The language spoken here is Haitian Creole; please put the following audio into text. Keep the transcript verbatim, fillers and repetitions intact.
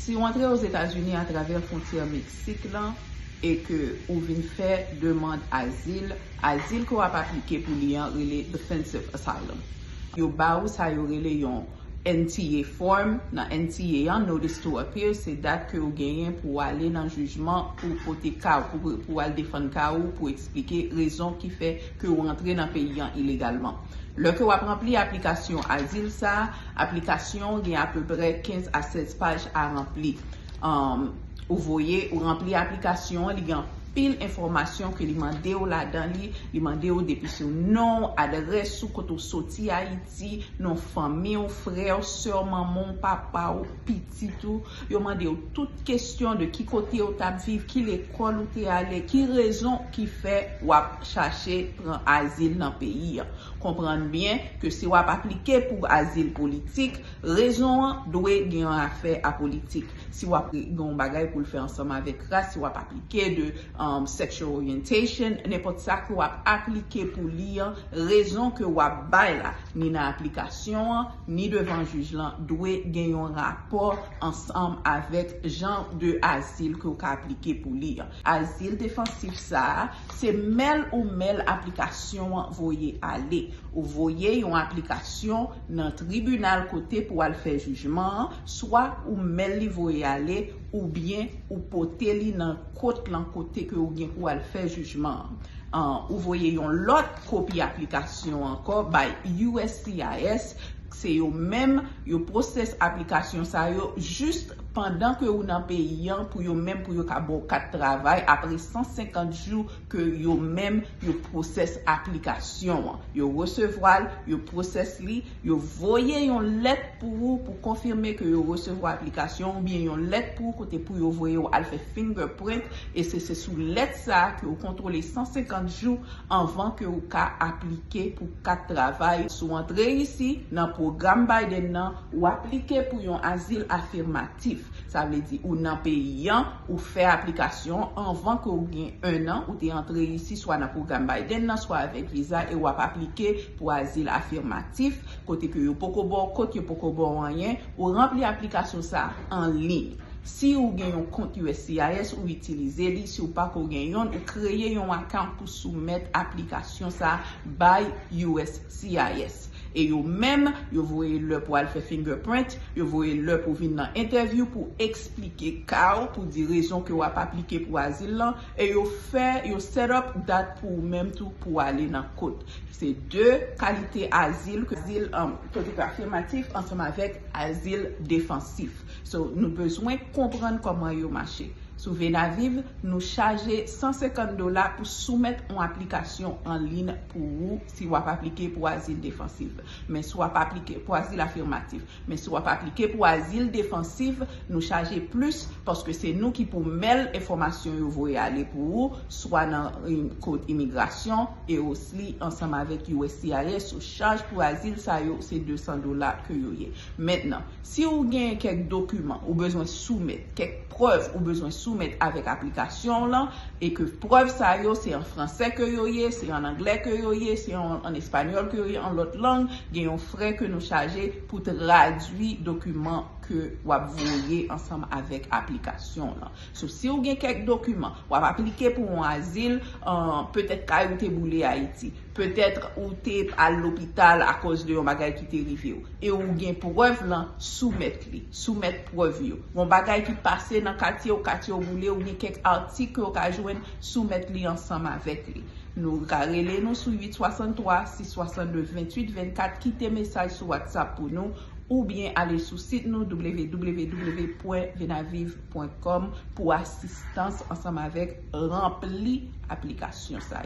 Si w antre Ozetazini atravè fwontyè Meksik lan e ke ou vin fè demann azil, azil ke w ap aplike pou li an rele Defensive Asylum. Yo ba ou sa yo rele yon N T A form. Nan N T A an, Notice to Appear, se dat ke w genyen pou w ale nan jijman, pou w pote ka w, pou, pou w al defann ka w, pou eksplike rezon ki fè ke w antre nan peyi an ilegalman. Lè ke w ap ranpli aplikasyon azil sa a, aplikasyon an gen apeprè kenz a sèz paj a ranpli. Um, ou voye, ou ranpli aplikasyon an, li gen anpil enfòmasyon ke li mande w ladan li. Li mande w depi sou non w, adrès ou, kote w soti Ayiti, non fanmi w, frè w, sè w, manman w, papa w, pitit ou. Yo mande w tout kesyon de ki kote w t ap viv, ki lekòl ou te ale, ki rezon ki fè w ap chache pran azil nan peyi an. Konprann byen ke si w ap aplike pou azil politik, rezon an dwe gen yon afè a politik. Si w ap gen yon bagay pou l fè ansanm avèk ras, si w ap aplike de, um, sexual orientation, nenpòt sa ke w ap aplike pou li an, rezon ke w ap bay la, ni nan aplikasyon an, ni devan jij lan, dwe gen yon rapò ansanm avèk jan de azil ke w ka aplike pou li an. Azil defansif sa a, se mèl ou mèl aplikasyon an voye ale. Ou voye yon aplikasyon nan tribinal kote pou al fè jijman an, swa ou mèl li voye ale, oubyen ou pote li nan kot lan kote ke ou gen pou al fè jijman an. An, ou voye yon lòt kopi aplikasyon ankò bay U S C I S. Se yo menm, yo pwosès aplikasyon sa yo jis pandan ke ou nan peyi an, pou yo menm, pou yo ka ba w kat travay apre san senkant jou ke yo menm, yo pwosès aplikasyon an. Yo resevwa l, yo pwosès li, yo voye yon lèt pou ou pou konfime ke yo resevwa aplikasyon an, oubyen yon lèt pou ou kote pou yo voye w al fè fingerprint, e se, se sou lèt sa a ke w kontwole san senkant jou anvan ke w ka aplike pou kat travay. Si w antre isi nan pwogram Biden nan, w aplike pou yon azil afirmatif. Sa vle di ou nan peyi an, ou fè aplikasyon anvan ke w gen en an, ou te antre isi swa nan pwogram Biden nan, swa avèk viza, e w ap aplike pou azil afirmatif, kote ke yo poko ba w kot, yo poko ba w anyen, ou ranpli aplikasyon sa a an liy. Si ou gen yon kont U S C I S, ou itilize li. Si ou pako gen yonn, ou kreye yon account pou soumèt aplikasyon sa a bay U S C I S. E yo menm, yo voye lè pou al fè fingerprint, yo voye lè pou vin nan entèvyou, pou eksplike ka w, pou di rezon ke w ap aplike pou azil lan, e yo fè, yo set up dat pou ou menm tou pou ale nan kot. Se de kalite azil, ke azil, um, kote ke afirmatif ansanm avèk azil defansif. So, nou bezwen konprann kòman yo mache. Sou Venaviv, nou chaje san senkant dola pou soumèt yon aplikasyon an liy pou ou si w ap aplike pou azil defansif. Men si w ap aplike pou azil afirmatif. Men si w ap aplike pou azil defansif, nou chaje plis paske se nou ki pou mèl enfòmasyon yo voye ale pou ou, swa nan im-, kot imigrasyon, e osli ansanm avèk U S C I S, sou chaj pou azil sa yo, se de san dola ke yo ye. Mentnan, si ou gen kèk dokiman ou bezwen soumèt, kèk prèv ou bezwen soumèt avèk aplikasyon w lan, e ke prèv sa yo se an fransè ke yo ye, se an anglè ke yo ye, se an, an espanyòl ke yo ye, an lòt lang, gen yon frè ke nou chaje pou tradui dokiman ke w ap voye ansanm avèk aplikasyon w lan. So, si w gen kèk dokiman, w ap aplike pou yon azil, euh, petèt kay ou te boule Ayiti, petèt ou te al lopital akòz de yon bagay ki te rive w, e ou gen prèv lan, soumèt li, soumèt prèv yo. Yon bagay ki pase nan katye w, katye w boule, ou gen kèk atik ke w ka jwenn, soumèt li ansanm avèk li. Nou ka rele nou sou uit swasanntwa, sis swasannde, venntuit vennkat, kite mesaj sou WhatsApp pou nou, oubyen ale sou sit nou, w w w pwen venaviv pwen kòm, pou asistans ansanm avèk ranpli aplikasyon sa yo.